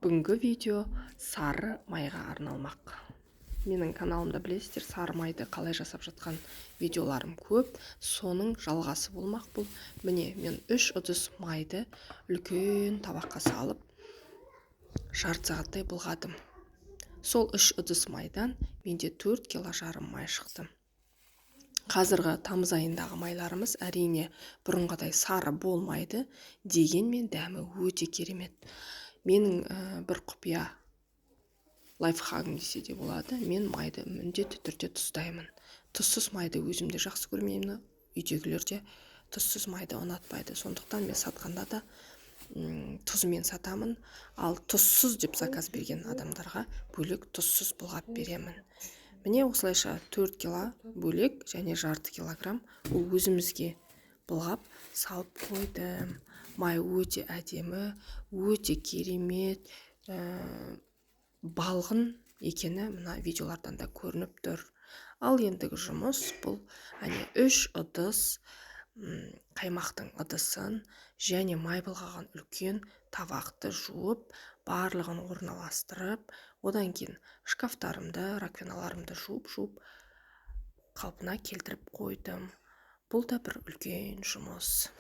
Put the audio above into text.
Бүгінгі видео сары майға арналмақ. Менің каналымда, білесіздер, сары майды қалай жасап жатқан видеоларым көп, соның жалғасы болмақ бұл. Міне, мен 3 ыдыс майды үлкен табаққа салып, жарты сағаттай былғадым. Сол 3 ыдыс майдан менде 4 кило жарым май шықты. Қазіргі тамыз айындағы майларымыз, әрине, бұрынғыдай сары болмайды, дегенмен дәмі өте керемет. Менің бір құпия лайфхагым десе де болады: мен майды міндетті түрде тұздаймын. Тұзсыз майды өзім де жақсы көрмеймін, үйдегілер де тұзсыз майды ұнатпайды. Сондықтан мен сатқанда да тұзымен сатамын, ал тұзсыз деп заказ берген адамдарға бөлек тұзсыз былғап беремін. Міне, осылайша 4 кило бөлек және жарты килограмм ол өзімізге былғап салып қойдым. Май өте әдемі, өте керемет, балғын екені мына видеолардан да көрініп тұр. Ал ендігі жұмыс бұл, әне, 3 ыдыс қаймақтың ыдысын және май былғаған үлкен табақты жуып, барлығын орналастырып, одан кейін шкафтарымды, раковиналарымды жуып-жуып, қалпына келтіріп қойдым. Бұл да бір үлкен жұмыс.